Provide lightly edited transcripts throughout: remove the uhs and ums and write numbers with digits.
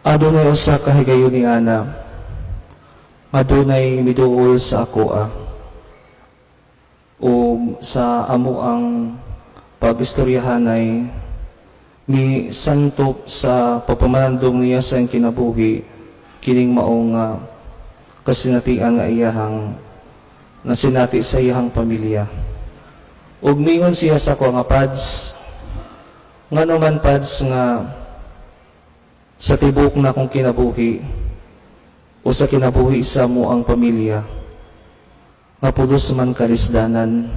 Adunay usa ka higayon ni ana, adunay miduol sa akoa o sa amo ang pag-istoryahanay mi santop sa pagpamalandong niya sa iyang kinabuhi kining maong kasinatian nga iyahang nasinati sa iyahang pamilya. Ug mingon siya sa ako nga, "Pads, ngano man, Pads, nga sa tibok na akong kinabuhi o sa kinabuhi sa amo ang pamilya nga pulos man kalisdanan,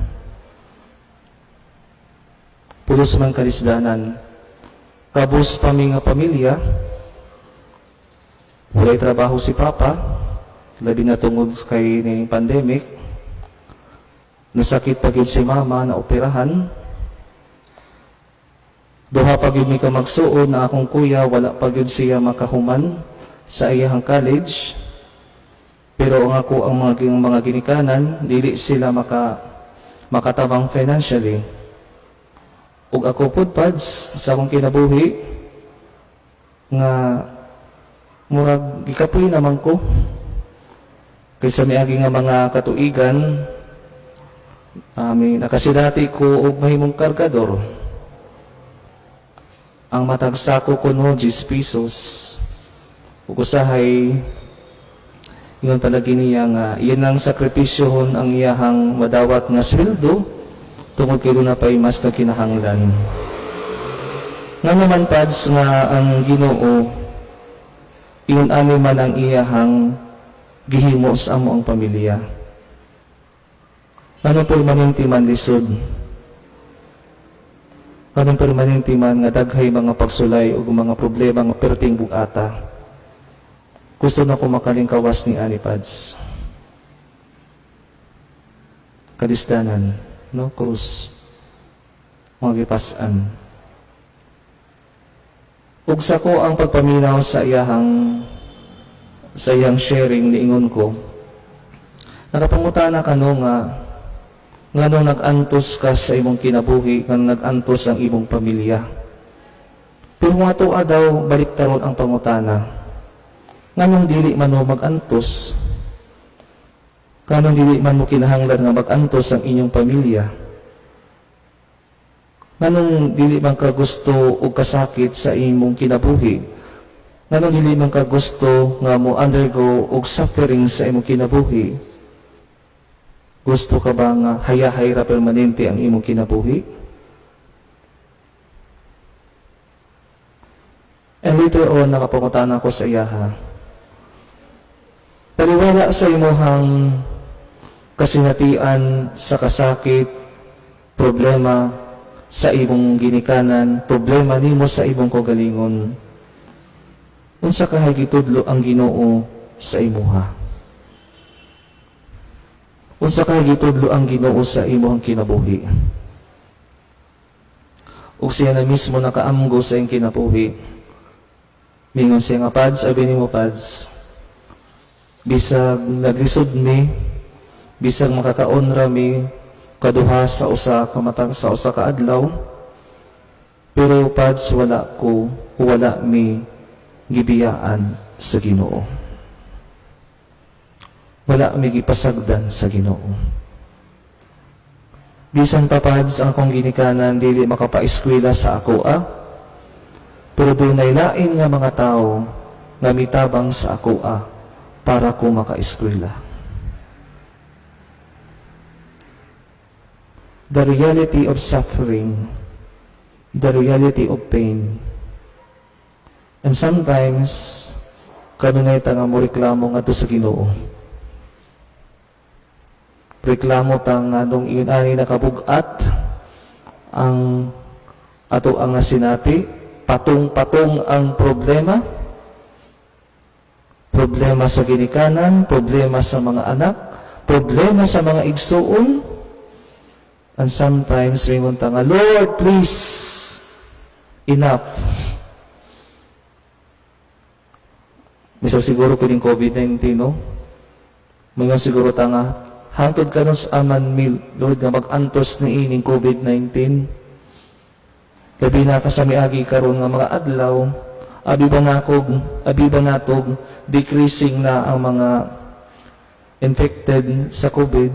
pulos man kalisdanan? Kabus pa mi nga pamilya, walay trabaho si Papa, labi na tungod kay ning pandemic. Nasakit pa gyud si Mama, na operahan. Duha pa gyud mi ka magsuon na akong kuya, wala pa gyud siya makahuman sa iyang college. Pero ang ako ang mga ginikanan, dili sila makatabang financially. Ug ako pud, Pads, sa akong kinabuhi nga murag gikapoy naman ko. Kaysa miagi nga mga katuigan, nakasinati ko og mahimong kargador. Ang matag sako kuno 10 pesos. Ug usahay ingon palagi niya nga iyan ang sakripisyohon ang iyahang madawat nga sweldo tungod kay na pay mas na kinahanglan. Nga naman, Pads, nga ang Ginoo ingon ani man ang iyahang gihimo sa amo ang pamilya? Nganong permanente man lisod? Nganong permanente man nga daghay mga pagsulay o mga problema nga perting bugata? Gusto na ko makalingkawas ni ani, Pads. Kalisdanan, no? Krus. Mga gipas-an. Ug sa ko ang pagpaminaw sa iyang sharing, niingon ko, "Nakapangutana ka no nga nganong nag-antos ka sa imong kinabuhi, nga nag-antos ang imong pamilya?" Pero nga to daw baliktaron ang pangutana. Nganong dili man mo mag-antos? Nganong dili man mo kinahanglan nga mag-antos ang inyong pamilya? Nganong dili man ka gusto og kasakit sa imong kinabuhi? Nganong dili man ka gusto nga mo undergo og suffering sa imong kinabuhi? Gusto ka ba nga hayahay ra permanente ang imong kinabuhi?" And later on, nakapangutana ko sa iyaha. "Taliwala sa imuhang kasinatian sa kasakit, problema sa imong ginikanan, problema nimo sa imong kaugalingon, unsa kahay gitudlo ang Ginoo sa imuha? Unsa kahay gitudlo ang Ginoo sa imong kinabuhi?" Ug siya na mismo nakaamgo sa iyang kinabuhi. Mingon siya nga, "Pads, abi nimo, Pads, bisag naglisod mi, bisag makakaon ra mi kaduha sa usa ka matag sa usa ka adlaw, pero Pads, wala ko, wala mi gibiyaan sa Ginoo. Wala mi gipasagdan sa Ginoo. Bisan pa, Pads, ang akong ginikanan dili makapaeskwela sa ako ah. Pero dunay lain nga mga tao nga mitabang sa ako ah para ko makaeskwela." The reality of suffering, the reality of pain. And sometimes, kanunay ta nga mo reklamo ngadto sa Ginoo. Reklamo ta nga nung iyon ani nakabugat ang ato ang nasinati, patong-patong ang problema, problema sa ginikanan, problema sa mga anak, problema sa mga igsuon, and sometimes mingon ta nga, "Lord, please, enough." Misa siguro kining COVID-19, no? Mingon siguro ta nga, "Hangtod kanus-a man mi, Lord, nga mag-antos ni ining COVID-19?" Labi na kasamiagi karon nga mga adlaw, Abi ba natog decreasing na ang mga infected sa COVID?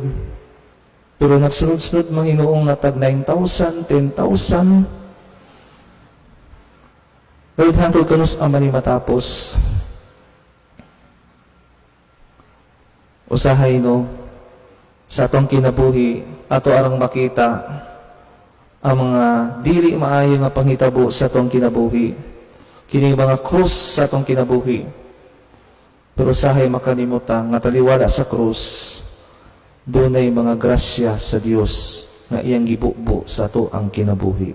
Pero nagsunod-sunod mga hinuong nga tag 9,000, 10,000. Lord, hantod kanus-a man ni matapos? Usahay, no, sa atong kinabuhi, ato arang makita ang mga dili maayo nga panghitabo sa atong kinabuhi. Kini mga krus sa atong kinabuhi. Pero usahay makalimuta nga taliwala sa krus, dunay mga grasya sa Dios nga iyang gibubo sa ato ang kinabuhi.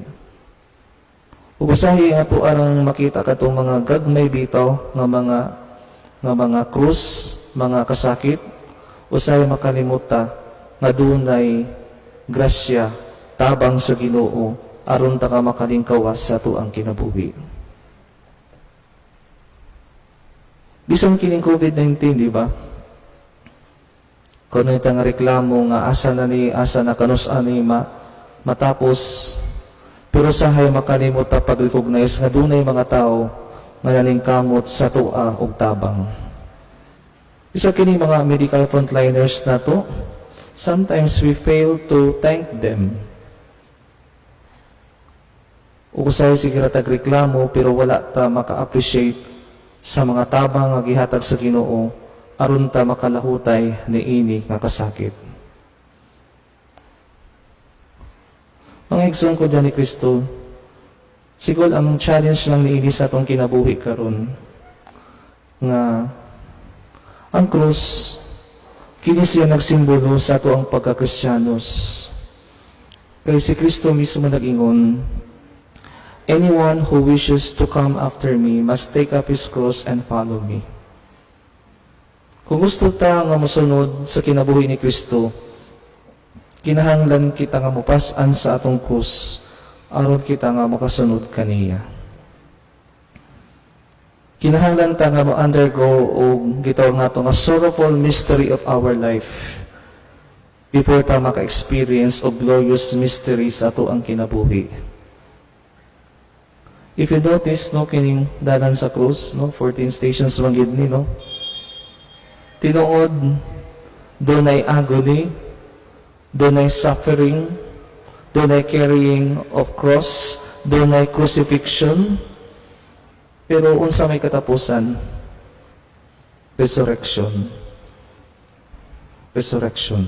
Ug usahay nga ato arang makita katong mga gagmay bitaw nga mga krus, mga kasakit, usahay makalimuta nga dunay grasya, tabang sa Ginoo aron ta ka makalingkawas sa ato ang kinabuhi. Bisan kining COVID-19, di ba? Kuno ita nga reklamo nga asa na ni, asa na, kanus ani matapos, pero usahay makalimot ta pag-recognize nga dunay mga tao nga naningkamot sa atoa og tabang. Isa kini mga medical frontliners nato, sometimes we fail to thank them. Ug usahay sige ra tag reklamo, pero wala ta maka-appreciate sa mga tabang nga gihatag sa Ginoo aron ta makalahutay niini nga kasakit. Mga igsoon ko ni Kristo, siguro ang challenge lang niini sa atong kinabuhi karon nga ang krus, kini siya nagsimbolo sa ato ang pagkakristiyanos. Kay si Kristo mismo nag-ingon, "Anyone who wishes to come after me must take up his cross and follow me." Kung gusto ta nga mosunod sa kinabuhi ni Kristo, kinahanglan kita nga mopas-an sa atong krus aron kita nga makasunod kaniya. Kinahanglan ta nga mo-undergo og gitawag nato nga sorrowful mystery of our life before ta maka-experience og glorious mystery sa ato ang kinabuhi. If you notice, no, kining dalan sa krus, no, 14 stations man gid ni, no? Tinuod, dunay agony, dunay suffering, dunay carrying of cross, dunay crucifixion, pero unsa may katapusan? Resurrection. Resurrection.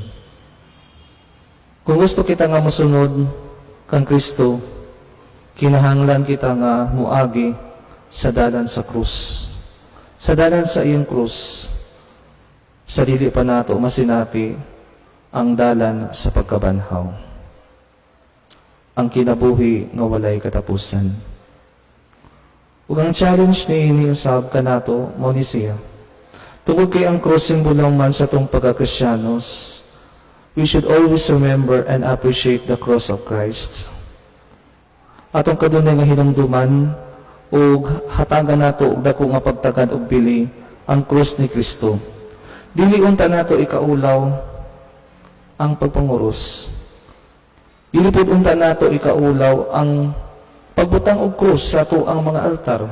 Kung gusto kita nga mosunod kang Kristo, kinahanglan kita nga muagi sa dalan sa krus. Sa dalan sa iyang krus, sa dili pa nato masinati ang dalan sa pagkabanhaw. Ang kinabuhi nga walay katapusan. Ug ang challenge ni usab kanato mao ni siya. Tungod kay ang cross simbolo man sa atong pagkakristiyanos, we should always remember and appreciate the cross of Christ. Atong kadunay nga hinumduman ug hatagan nato og dako nga pagtagad og bili ang krus ni Kristo. Dili unta nato ikaulaw ang pagpanguros. Dili pud unta nato ikaulaw ang pagbutang og krus sa ato ang mga altar.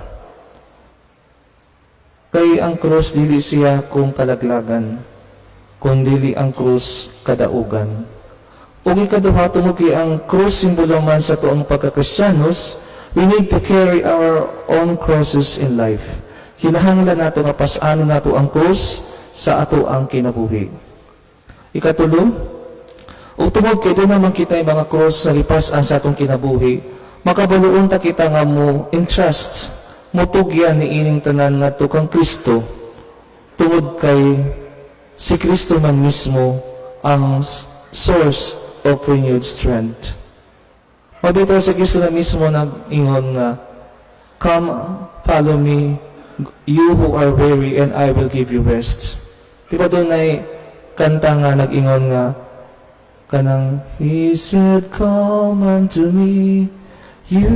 Kay ang krus dili siya kung kalaglagan, kun dili ang krus kadaugan. Ug ikaduha, tungod kay ang krus simbolo man sa atoang pagkakristiyanos, we need to carry our own crosses in life. Kinahanglan nato nga pas-anon nato ang krus sa ato ang kinabuhi. Ikatulo, ug tungod kay duna man kita mga krus sa gipas-an sa atong kinabuhi, makabaluon ta kita nga mo entrust, mutugyan ni ining tanan ngadto kang Kristo, tungod kay si Kristo man mismo ang source of renewed strength. Mabitaw si Kristo na mismo nag-ingon nga, "Come, follow me, you who are weary, and I will give you rest." Di ba dunay kanta nga nag-ingon nga, kanang, "He said, 'Come unto me, you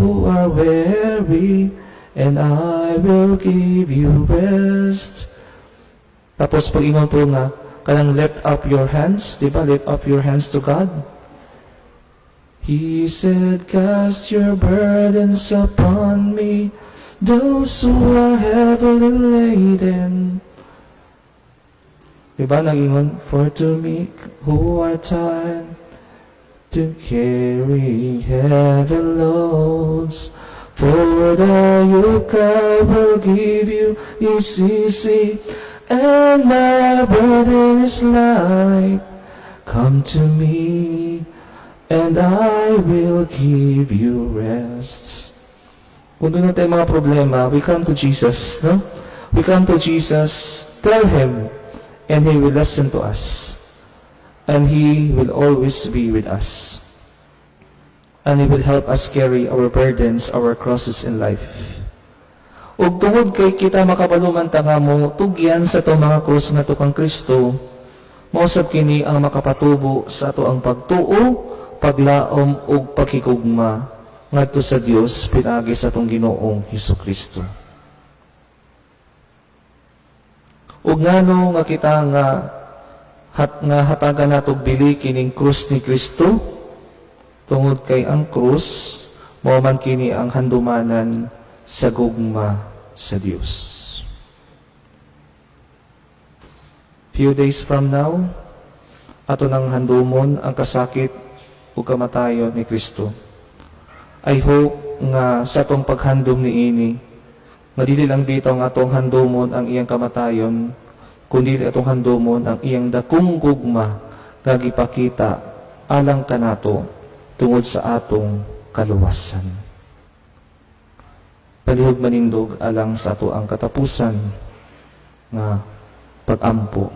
who are weary, and I will give you rest'? Tapos pag-ingon po nga, kanang "Lift up your hands," di ba? "Lift up your hands to God." He said, "Cast your burdens upon me, Those who are heavily laden. Diba nagingon? For to me who are tired to carry heavy loads, for the yoke I will give you is easy, and my burden is light. Come to me, and I will give you rest. Kung duna tay mga problema, we come to Jesus, no? We come to Jesus, tell Him, and He will listen to us. And He will always be with us. And He will help us carry our burdens, our crosses in life. Ug tungod kay kita makabalo man ta nga mo tugyan sa atong mga krus ngadto kang Kristo, mao sab kini ang makapatubo sa atoang pagtuo, paglaom ug paghigugma ngadto sa Dios pinaagi sa atong Ginoong Hesus Kristo. Ug ngano nga kita nga hatagan nato bili kining krus ni Kristo? Tungod kay ang krus mao man kini ang handumanan sa gugma sa Dios. Few days from now, ato nang handumon ang kasakit ug kamatayon ni Kristo. I hope nga sa atong paghandom niini, nga dili lang bitaw nga atong handumon ang iyang kamatayon, kundi atong handumon ang iyang dakong gugma nga gipakita alang kanato tungod sa atong kaluwasan. Palihog manindog alang sa atoang katapusan nga pag-ampo.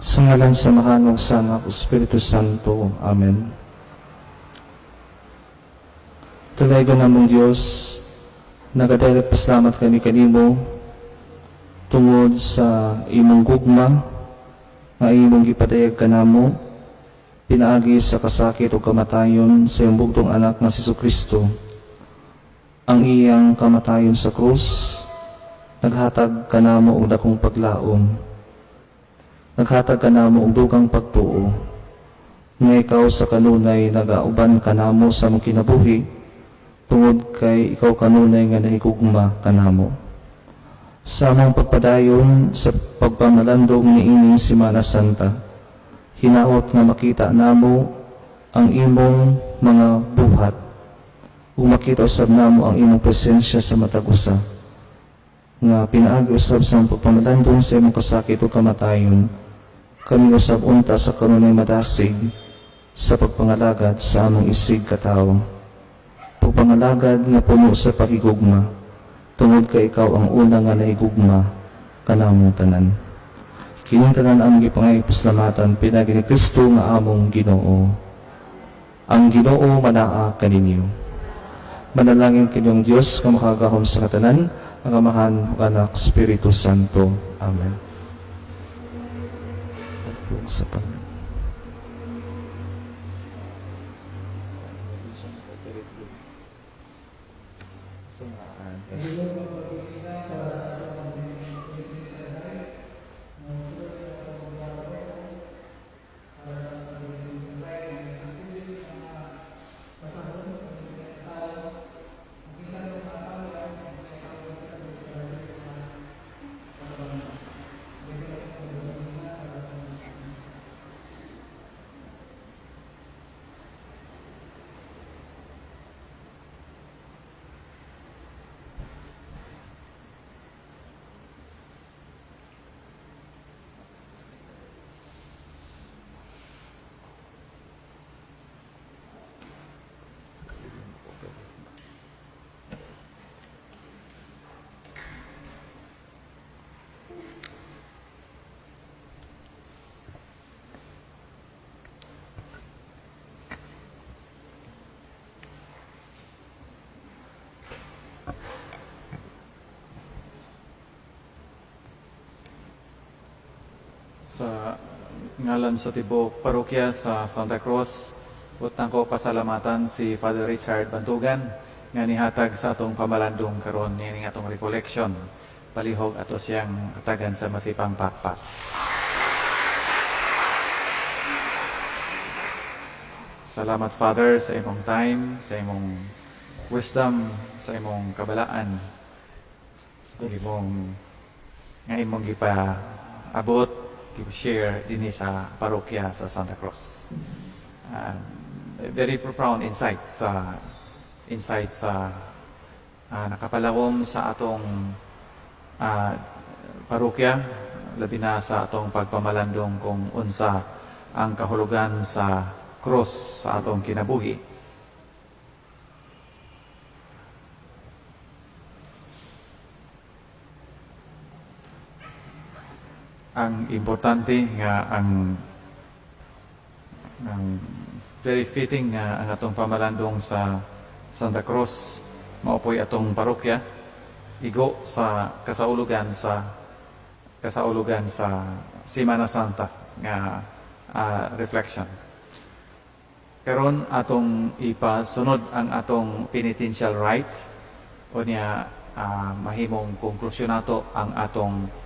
Sa ngalan sa Amahan, sa Anak, Espiritu Santo. Amen. Dalaygon namong Diyos, nagadayag pasalamat kami kanimo tungod sa imong gugma nga imong gipadayag kanamo pinaagi sa kasakit ug kamatayon sa iyong bugtong anak nga si Kristo. Ang iyang kamatayon sa krus naghatag kanamo og dakong paglaom. Naghatag kanamo og dugang pagtuo nga ikaw sa kanunay nagauban kanamo sa among kinabuhi tungod kay ikaw kanunay nga nahigugma kanamo. Sa among pagpadayon sa pagpamalandong niining Semana Santa, hinaot nga makita namo ang imong mga buhat ug makita usab namo ang imong presensya sa matag usa nga pinaagi usab sa among pagpamalandong sa imong kasakit ug kamatayon. Kami usab unta sa kanunay madasig sa pagpangalagad sa among isig katawo. Pagpangalagad nga puno sa paghigugma, tungod kay ikaw ang una nga nahigugma kanamong tanan. Kining tanan among gipangayong pasalamatan pinaagi ni Kristo nga among Ginoo. Ang Ginoo manaa kaninyo. Manalangin kinyong Dios nga makagahom sa katanan, ang Amahan, ug Anak, Espiritu Santo. Amen. Sa pag Wait, wait. So, Sa ngalan sa tibuok parokya sa Santa Cruz, utang ko pasalamatan si Father Richard Bantugan nga nihatag sa atong pamalandong karon niini atong recollection. Palihog ato siyang hatagan sa masipang pakpak. Salamat, Father, sa imong time, sa imong wisdom, sa imong kabalaan, imong nga imong gipa abot, share dinhi sa parokya sa Santa Cruz. Very profound insights sa nakapalawom sa atong parokya, labi na sa atong pagpamalandong kung unsa ang kahulugan sa cross sa atong kinabuhi. Ang importante nga ang very fitting nga ang atong pamalandong sa Santa Cruz mao poy atong parokya igo sa kasaulugan sa Semana Santa nga reflection. Karon atong ipasunod ang atong penitential rite unya mahimong konklusyon nato ang atong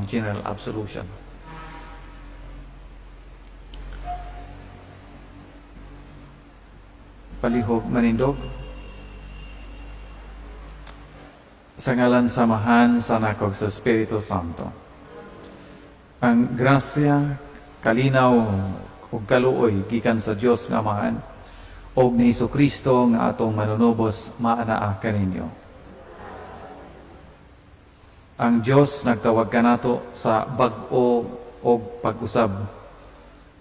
general absolution. Palihog manindog. Sa ngalan sa Amahan, sa Anak ug sa Espiritu Santo. Ang grasya, kalinaw ug kaluoy gikan sa Dios nga Amahan ug ni Kristo nga atong manunubos maanaa kaninyo. Ang Dios nagtawag kanato sa bag-o og pag-usab.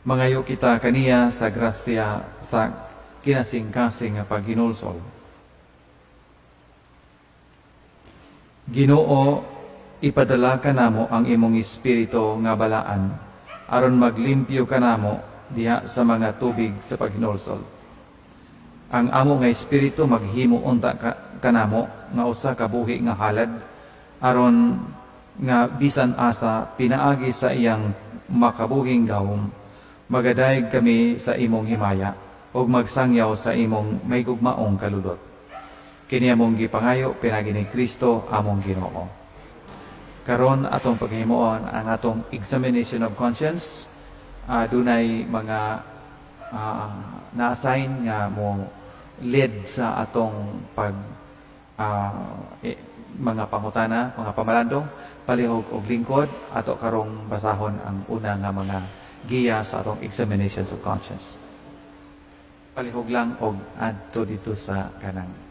Mangayo kita kaniya sa grasya sa kinasingkasing nga paghinulsol. Ginoo, ipadala kanamo ang imong espiritu nga balaan aron maglimpyo kanamo diha sa mga tubig sa paghinulsol. Ang amo nga espiritu maghimo unta kanamo nga usa ka buhi nga halad aron nga bisan asa pinaagi sa iyang makabuhing gahom magadayeg kami sa imong himaya ug magsangyaw sa imong mahigugmaong kalulot. Kini among gipangayo pinaagi ni Kristo among Ginoo. Karon atong paghimuon ang atong examination of conscience. Dunay mga na-assign nga mo lead sa atong pag mga pangutana, mga pamalandong, palihog og lingkod ato karong basahon ang una nga mga giya sa atong examinations of conscience. Palihog lang og adto dito sa kanang.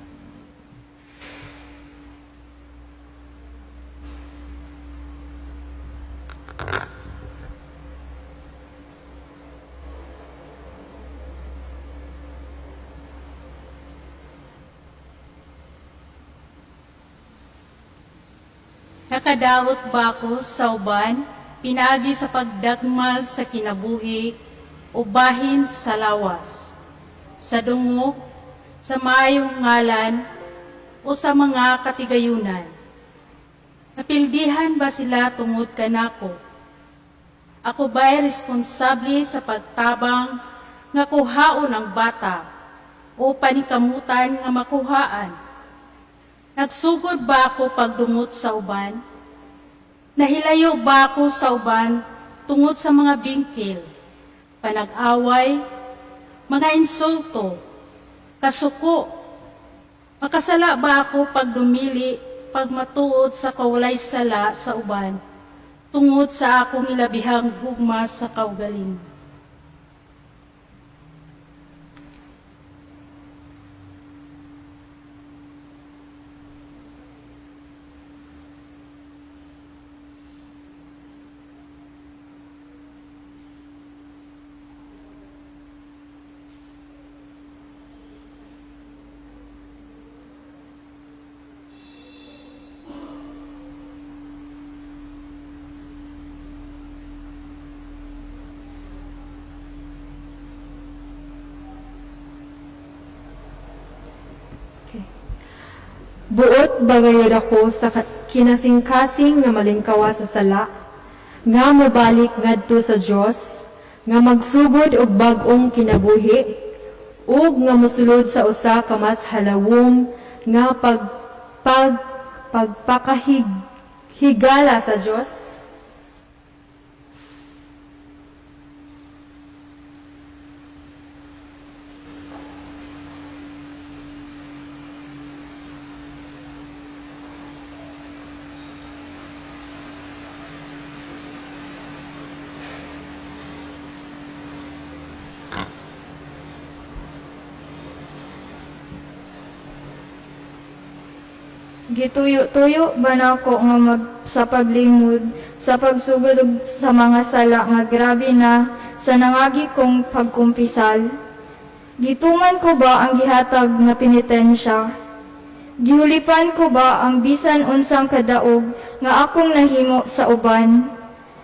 Nakadawat ba ako sa uban, pinaagi sa pagdagmal sa kinabuhi, o bahin sa lawas, sa dungog, sa maayong ngalan, o sa mga katigayunan? Napildihan ba sila tungod kanako? Ako ba'y responsable sa pagtabang nga kuhaon ang bata o panikamutan nga makuhaan? Nagsugod ba ako pagdungot sa uban? Nahilayo ba ako sa uban tungod sa mga bingkil, panag-away, mga insulto, kasuko? Makasala ba ako pagdumili, pagmatuod sa kawalay sala sa uban, tungod sa akong ilabihang gugma sa kaugaling? Buot ba gayud ako sa kinasingkasing nga malingkawa sa sala, nga mobalik ngadto sa Dios, nga magsugod og bag-ong kinabuhi, ug nga mosulod sa usa ka mas halawom nga pagpakahigala sa Dios? Gituyo-tuyo ba nako nga sa paglimod sa pagsugod og sa mga sala nga grabe na sa nangagi kong pagkumpisal? Gituman ko ba ang gihatag nga penitensya? Gihulipan ko ba ang bisan unsang kadaog nga akong nahimo sa uban?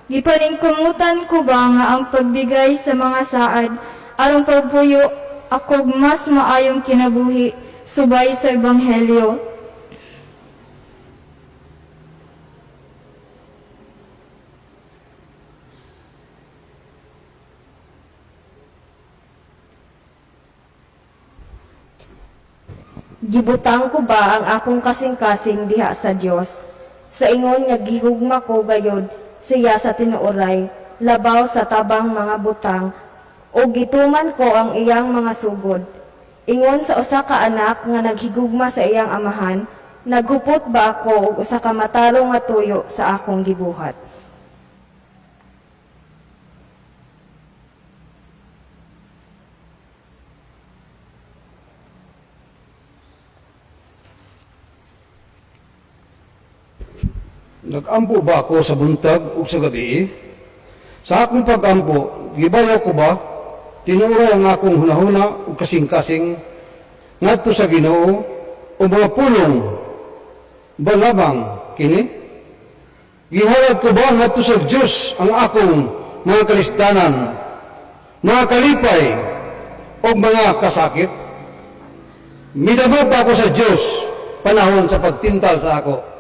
Gipaningkamutan ko ba nga ang pagbigay sa mga saad aron pagpuyo akog mas maayong kinabuhi subay sa ebanghelyo? Gibutang ko ba ang akong kasing-kasing diha sa Dios, sa ingon nga gihugma ko gayod siya sa tinuoray, labaw sa tabang mga butang, ug gituman ko ang iyang mga sugod? Ingon sa usa ka anak nga naghigugma sa iyang amahan, naghupot ba ako og usa ka matarong nga tuyo sa akong gibuhat? Nag-ampo ba ako sa buntag ug sa gabi? Sa akong pag-ampo, gibayaw ko ba tinuoray ang akong hunahuna ug kasing-kasing ngadto sa Ginoo, o mga pulong ba lamang kini? Gihalad ko ba ngadto sa Dios ang akong mga kalisdanan, mga kalipay o mga kasakit? Midabog ba ako sa Dios panahon sa pagtintal sa ako?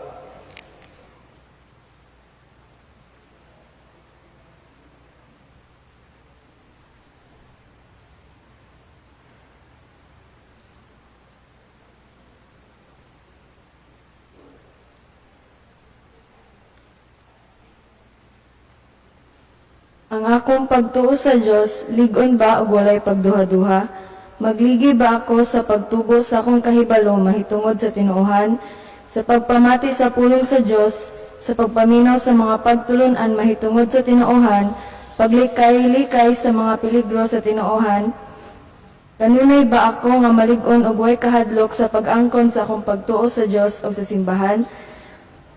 Ang akong pagtuo sa Dios, lig-on ba og walay pagduha-duha? Magligi ba ako sa pagtubo sa akong kahibalo mahitungod sa tinuohan, sa pagpamati sa pulong sa Dios, sa pagpaminaw sa mga pagtulun-an mahitungod sa tinuohan, paglikay-likay sa mga peligro sa tinuohan? Kanunay ba ako nga malig-on og way kahadlok sa pag-angkon sa akong pagtuo sa Dios o sa simbahan?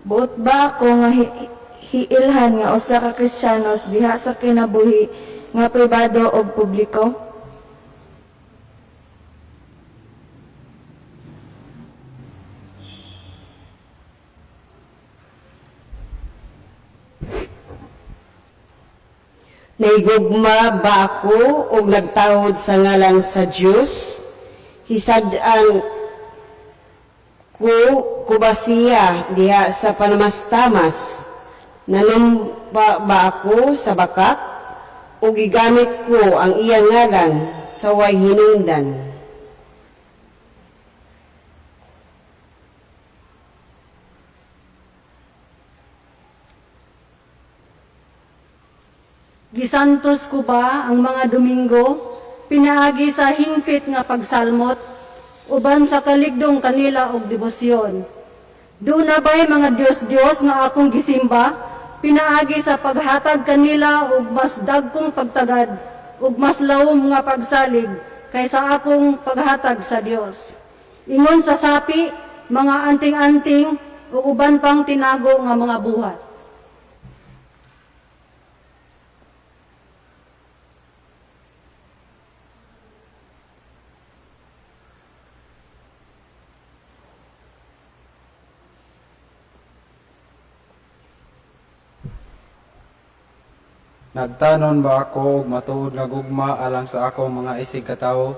Buot ba ako nga hiilhan nga usa ka Kristiyanos diha sa kinabuhi nga pribado og publiko? Naigugma ba ako og nagtahod sa ngalan sa Dios? Hisad-an ko ba siya diha sa panamastamas? Nanumpa ba ako sa bakak? O gigamit ko ang iyang ngalan sa way hinungdan? Gisantos ko ba ang mga Domingo pinaagi sa hingpit nga pagsalmot uban sa kaligdong kanila og debosyon? Duna ba'y mga Diyos-Diyos nga akong gisimba pinaagi sa paghatag kanila og mas dagkong pagtagad ug mas lawom nga pagsalig kaysa akong paghatag sa Dios? Ingon sa sapi, mga anting-anting ug uban pang tinago nga mga buhat. Nagtanon ba ako og matuod nga gugma alang sa akong mga isigkatawo?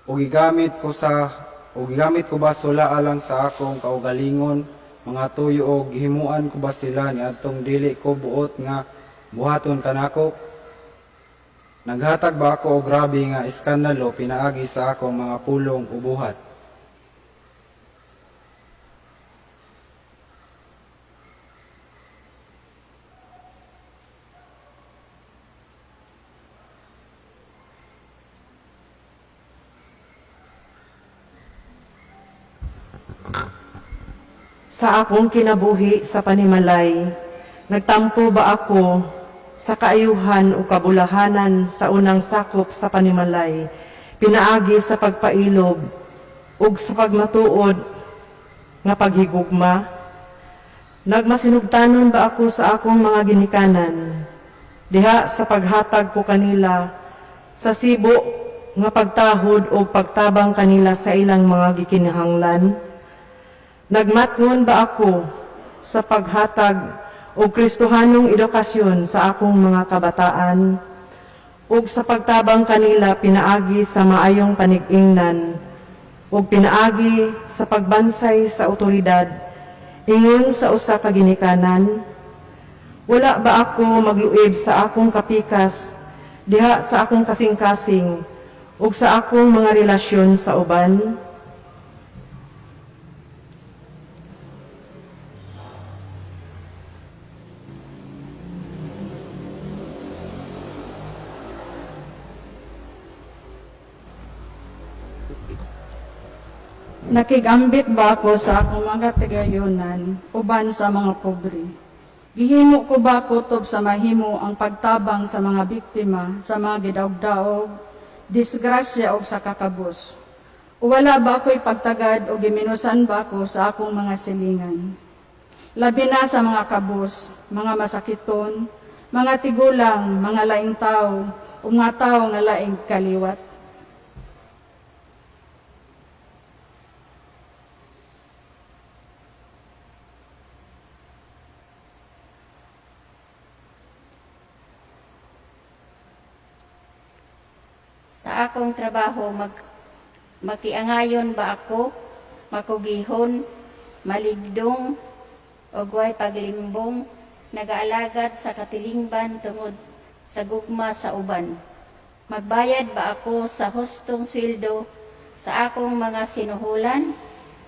Ug gigamit ko ba sula alang sa akong kaugalingon mga tuyo og gihimuan ko ba sila niadtong dili ko buot nga buhaton kanako? Naghatag ba ako og grabe nga iskandalo pinaagi sa akong mga pulong o buhat? Sa akong kinabuhi sa panimalay, nagtampo ba ako sa kaayuhan o kabulahanan sa unang sakop sa panimalay, pinaagi sa pagpailob ug sa pagmatuod nga paghigugma? Nagmasinugtanon ba ako sa akong mga ginikanan, diha sa paghatag ko kanila sa sibo nga pagtahod o pagtabang kanila sa ilang mga gikinahanglan? Nagmatngon ba ako sa paghatag og Kristohanong edukasyon sa akong mga kabataan ug sa pagtabang kanila pinaagi sa maayong panig-ingnan ug pinaagi sa pagbansay sa otoridad ingon sa usa ka ginikanan? Wala ba ako magluib sa akong kapikas diha sa akong kasing-kasing ug sa akong mga relasyon sa uban? Nakigambit ba ako sa akong mga tigayunan uban sa mga pobre? Gihimo ko ba kutob sa mahimo ang pagtabang sa mga biktima sa mga gidaog-daog, disgrasya o sa kakabos? O wala ba ako'y pagtagad o giminusan ba ako sa akong mga silingan? Labi na sa mga kabos, mga masakiton, mga tigulang, mga laing tao, o mga tao nga laing kaliwat. Sa akong trabaho, makiangayon ba ako, makugihon, maligdong, og way paglimbong, nagaalagad sa katilingban tungod sa gugma sa uban? Magbayad ba ako sa hustong sweldo sa akong mga sinuhulan?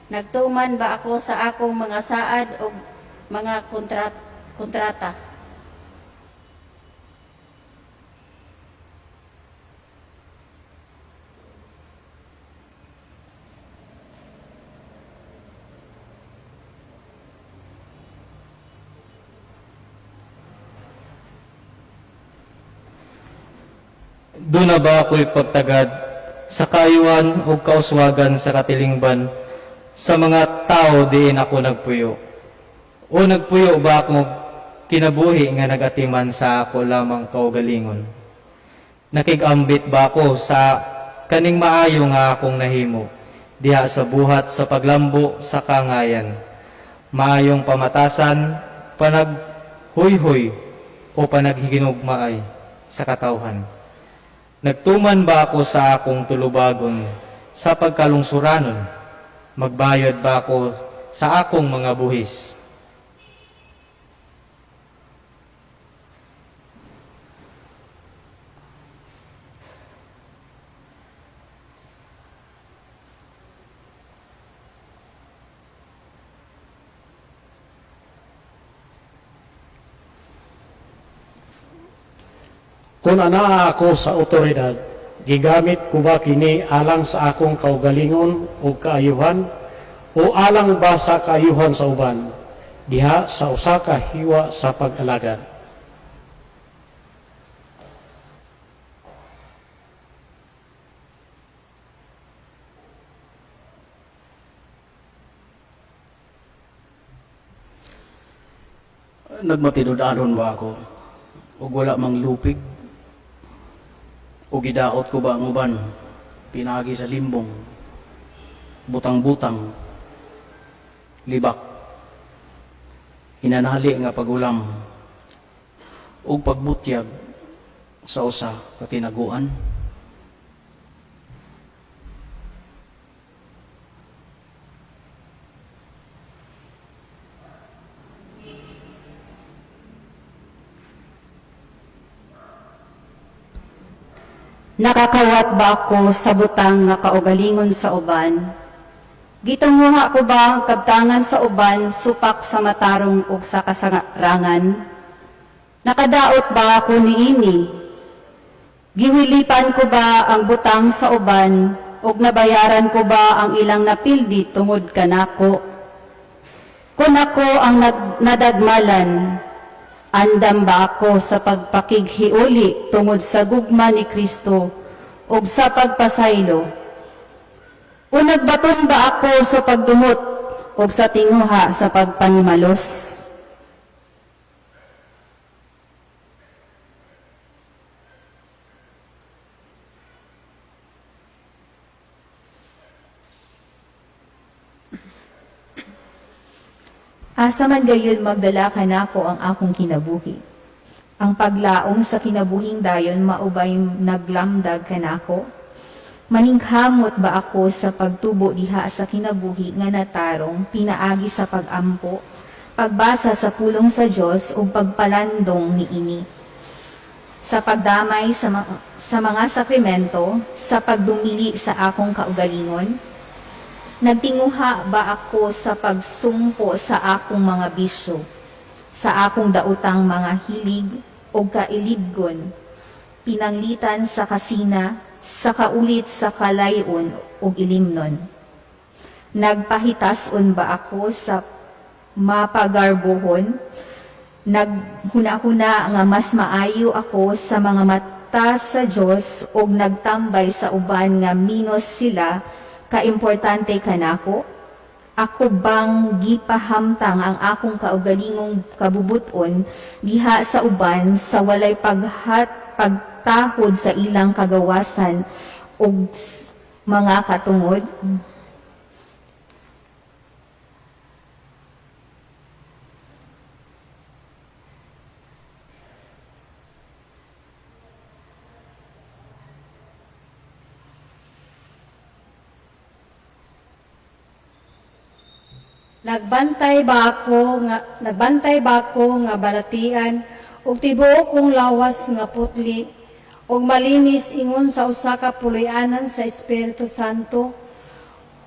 Nagtuman ba ako sa akong mga saad o mga kontrata? Duna ba ako'y pagtagad sa kaayuhan o kauswagan sa katilingban sa mga tao diin ako nagpuyo? O nagpuyo ba ako kinabuhi nga nagatiman sa ako lamang kaugalingon? Nakigambit ba ako sa kaning maayo nga akong nahimo diha sa buhat sa paglambo sa kangayan, maayong pamatasan, panaghuyhoy o panaghiginugmaay sa katawhan? Nagtuman ba ako sa akong tulubagon sa pagkalungsuranon? Magbayad ba ako sa akong mga buhis? Kung anaa ako sa otoridad, gigamit ko ba kini alang sa akong kaugalingon o kaayuhan o alang ba sa kaayuhan sa uban diha sa usa ka hiwa sa pag-alagad? Nagmatinud-anon ba ako ug wala mang lupig? O gidaot ko ba ang uban pinaagi sa limbong, butang-butang, libak, hinanali nga pagulam ug pagbutyag sa usa ka tinaguan? Nakakawat ba ako sa butang nga kaugalingon sa uban? Gitunguha ko ba ang kabtangan sa uban supak sa matarong ug sa kasarangan? Nakadaot ba ako niini? Giwilipan ko ba ang butang sa uban ug nabayaran ko ba ang ilang napildi tungod kanako? Kung ako ang nadagmalan, andam ba ako sa pagpakighiuli tungod sa gugma ni Kristo ug sa pagpasaylo? O nagbaton ba ako sa pagdumot ug sa tinguha sa pagpanimalos? Asa man gayud magdala kanako ang akong kinabuhi? Ang paglaom sa kinabuhing dayon mao bay naglamdag kanako? Maningkamot ba ako sa pagtubo diha sa kinabuhi nga natarong pinaagi sa pag-ampo, pagbasa sa pulong sa Dios ug pagpalandong niini? Sa pagdamay sa mga sakramento, sa pagdumili sa akong kaugalingon? Nagtinguha ba ako sa pagsumpo sa akong mga bisyo, sa akong daotang mga hilig o kailibgon, pinanglitan sa kasina, sa kaulit sa kalayon ug ilimnon? Nagpahitason ba ako sa mapagarbohon? Naghuna-huna nga mas maayo ako sa mga mata sa Dios ug nagtambay sa uban nga minus sila kaimportante kanako? Ako bang gipahamtang ang akong kaugalingong kabubuton diha sa uban sa walay pagtahod sa ilang kagawasan ug mga katungod? Nagbantay ba ako nga balatian ug tibuok kong lawas nga putli ug malinis ingon sa usa ka puloy-anan sa Espiritu Santo?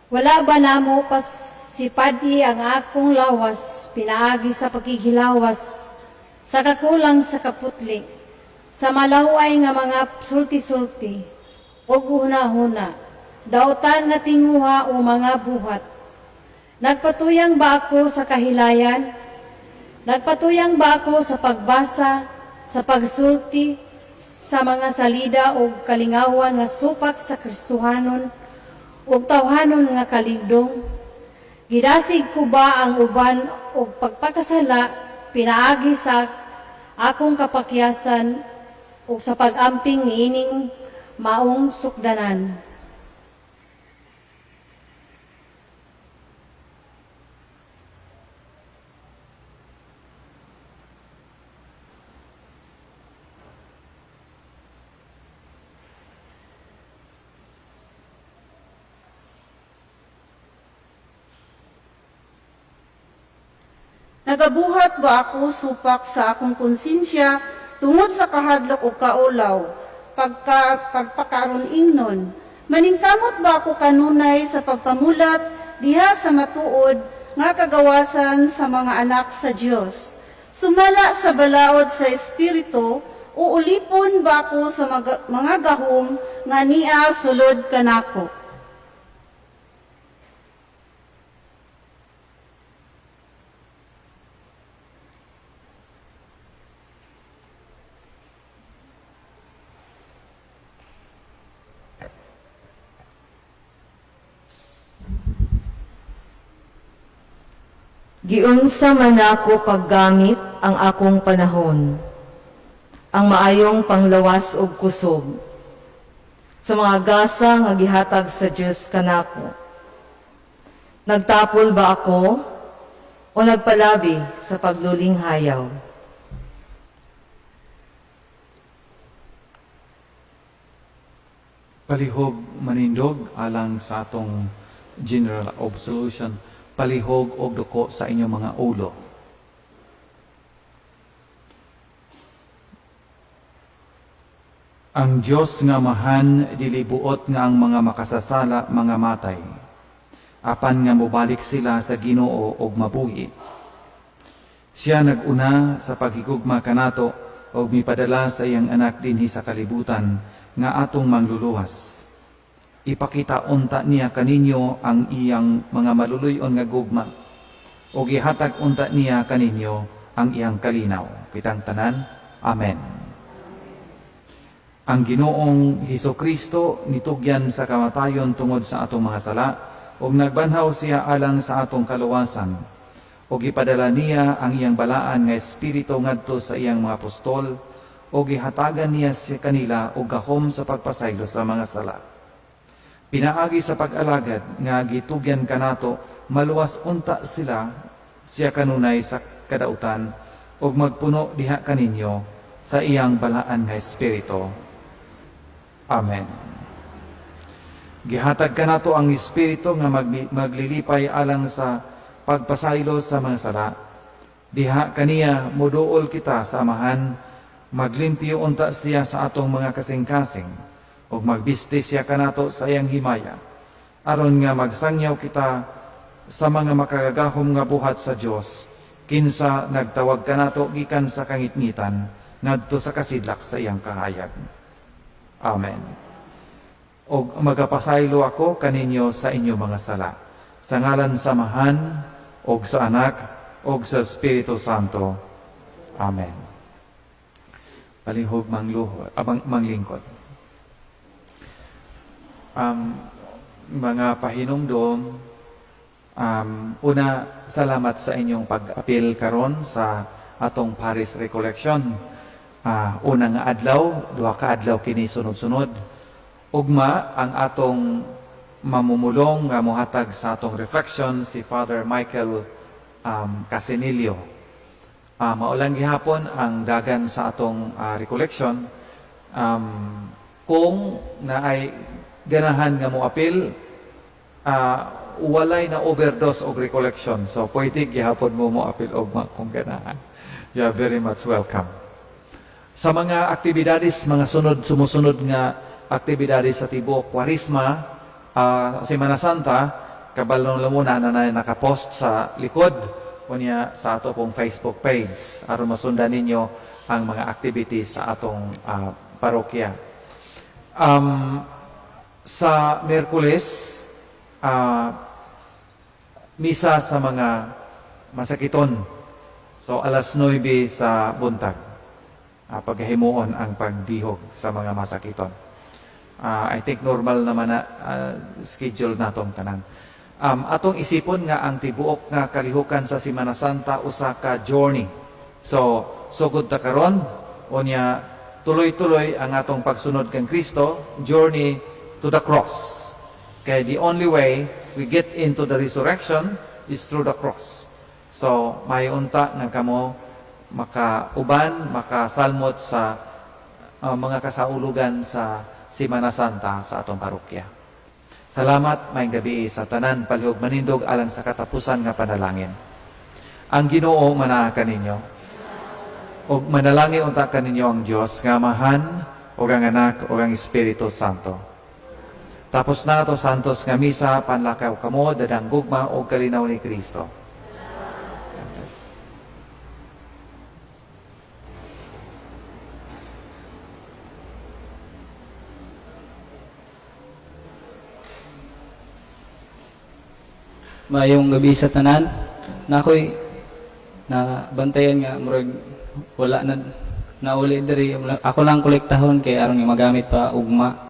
Wala ba namo pasipadi ang akong lawas pinaagi sa pagkikilawas sa kakulang sa kaputli, sa malaway nga mga sulti-sulti ug hunahuna, dautan nga tinguha o mga buhat? Nagpatuyang ba ako sa kahilayan? Nagpatuyang ba ako sa pagbasa, sa pagsulti, sa mga salida o kalingawan nga supak sa Kristohanon ug tawhanon nga kaligdong? Gidasig ko ba ang uban og pagpakasala pinaagi sa akong kapakyasan ug sa pag-amping niining maong sukdanan? Nagabuhat ba ako supak sa akong konsensya tungod sa kahadlok o kaulaw, pagpakaron ingnon? Maningkamot ba ako kanunay sa pagpamulat diha sa matuod nga kagawasan sa mga anak sa Dios? Sumala sa balaod sa Espiritu O ulipon ba ako sa mga gahom nga nia sulod kanako? Giunsa man nako paggamit ang akong panahon, ang maayong panglawas ug kusog, sa mga gasa nga gihatag sa Dios kanako. Nagtapol ba ako o nagpalabi sa paglulinghayaw? Palihog manindog alang sa atong general absolution, palihog og duko sa inyong mga ulo. Ang Dios nga Amahan dili buot nga ang mga makasasala mga matay, apan nga mobalik sila sa Ginoo og mabuhi. Siya nag-una sa paghigugma kanato og mipadala sa iyang anak dinhi sa kalibutan nga atong mangluluwas. Ipakita unta niya kaninyo ang iyang mga maluluyon nga gugma og ihatag unta niya kaninyo ang iyang kalinaw. Kitang tanan. Amen. Ang Ginoong Hesukristo nitugyan sa kamatayon tungod sa atong mga sala ug nagbanhaw siya alang sa atong kaluwasan, ug gipadala niya ang iyang balaan nga espiritu ngadto sa iyang mga apostol ug gihatagan niya siya kanila og gahom sa pagpasaylo sa mga sala. Pinaagi sa pag-alagad nga gitugyan kanato, maluwas unta sila siya kanunay sa kadautan ug magpuno diha kaninyo sa iyang balaan nga espiritu. Amen. Gihatag kanato ang espiritu nga maglilipay alang sa pagpasaylo sa mga sala. Diha kaniya moduol kita sa Amahan, maglimpyo unta siya sa atong mga kasing-kasing, ug magbisti siya kanato sa iyang himaya, aron nga magsangyaw kita sa mga makagagahom nga buhat sa Dios, kinsa nagtawag kanato gikan sa kangitngitan ngadto sa kasidlak sa iyang kahayag. Amen. Og magapasaylo ako kaninyo sa inyo mga sala, sa ngalan sa Amahan, og sa Anak, og sa Espiritu Santo. Amen. Palihog manglingkod. Mga pahinumdom, una, salamat sa inyong pag-apil karon sa atong Paris Recollection. Una nga adlaw, duha ka adlaw kini sunod-sunod. Ugma ang atong mamumulong nga mohatag sa atong reflection si Father Michael Casinillo. Maulang gihapon ang dagan sa atong recollection. Kung naay ganahan nga moapil, walay na overdose og recollection. So pwede gihapon mo moapil ugma kung ganahan. You are very much welcome. Sa mga aktibidades, mga sumusunod nga aktibidades sa tibuok Kwaresma, Semana Santa, kabalong lamuna na nakapost sa likod unya sa ato pong Facebook page aron masundan ninyo ang mga activities sa atong parokya. Sa Miyerkules, misa sa mga masakiton. So 9:00 sa buntag. Paghimuon ang pagdihog sa mga masakiton. I think normal naman na schedule natong tanan. Atong isipon nga ang tibuok nga kalihukan sa Semana Santa usa ka journey. So sugod ta karon unya tuloy-tuloy ang atong pagsunod kang Kristo, journey to the cross. Kay the only way we get into the resurrection is through the cross. So may unta nga kamo makauban, makasalmot sa mga kasaulugan sa Semana Santa sa atong parokya. Salamat, maayong gabi sa tanan, palihog manindog alang sa katapusan nga panalangin. Ang Ginoo manaa kaninyo, ug manalangin unta kaninyo ang Dios nga Amahan, ug ang Anak, ug ang Espiritu Santo. Tapos na ato santos nga misa, panlakaw kamo, dadang gugma ug kalinaw ni Kristo. Maayong gabi sa tanan. Na ako'y na bantayan nga murag wala na nauli diri. Ako lang kolektahon kay aron nga magamit pa ugma.